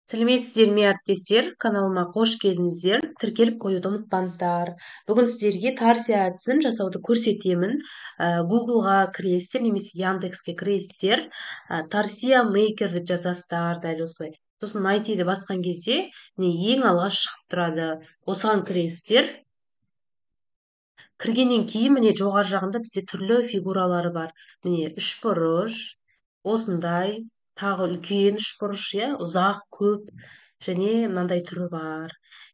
Сәлеметсіздер ме, әріптестер! Каналыма қош келдіңіздер. Тіркеліп қоюды ұмытпаңыздар. Бүгін сіздерге тарсия әдісін жасауды көрсетемін. Гуглға кіресіздер немесе Яндекске кіресіздер. Тарсия мейкер деп жазасыздар дәл осылай. Сосын найтиді басқан кезде міне ең алғаш шығып тұрады. Осыған кіресіздер. Кіргеннен кейін міне жоғары жағында бізде түрлі фигуралары бар. Міне үшбұрыш, осындай тағы үлкен үшбұрыш, иә, ұзақ, көп және мынандай түрі бар.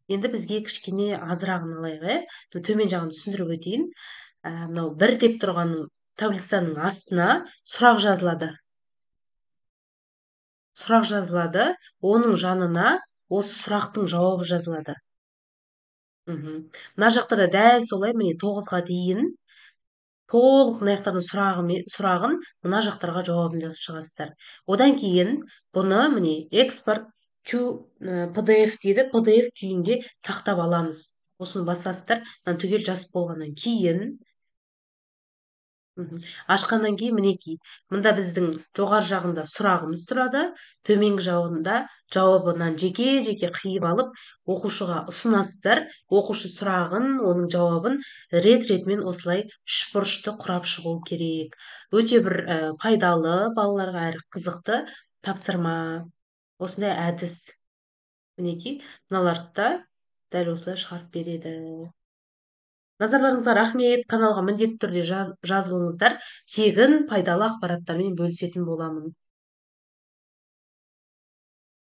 Енді бізге кішкене азырағын алайық, иә. Төмен жағын түсіндіріп өтейін. Мынау бір деп тұрған таблицаның астына сұрақ жазылады. Сұрақ жазылады, оның жанына осы сұрақтың жауабы жазылады. Мына жақта да дәл солай, міне 9-ға дейін толық мына жақтардың сұрағын, мына жақтарға жауабын жазып шығасыздар. Одан кейін бұны міне экспорт to PDF дейді, PDF күйінде сақтап аламыз. Осыны басасыздар, мынаны түгел жазып болғаннан кейін, ашқаннан кейін мінекей, мында біздің жоғары жағында сұрағымыз тұрады, төменгі жағында жауабынан жеке-жеке қиып алып оқушыға ұсынасыздар. Оқушы сұрағын, оның жауабын рет-ретімен осылай үшбұрышты құрап шығу керек. Өте бір пайдалы, балаларға әрі қызықты тапсырма. Осындай әдіс. Мінекей, мыналарды да дәл осылай шығарып береді. Назарларыңызға рахмет. Каналға міндетті түрде жазылыңыздар. Тегін пайдалы ақпараттармен бөлісетін боламын.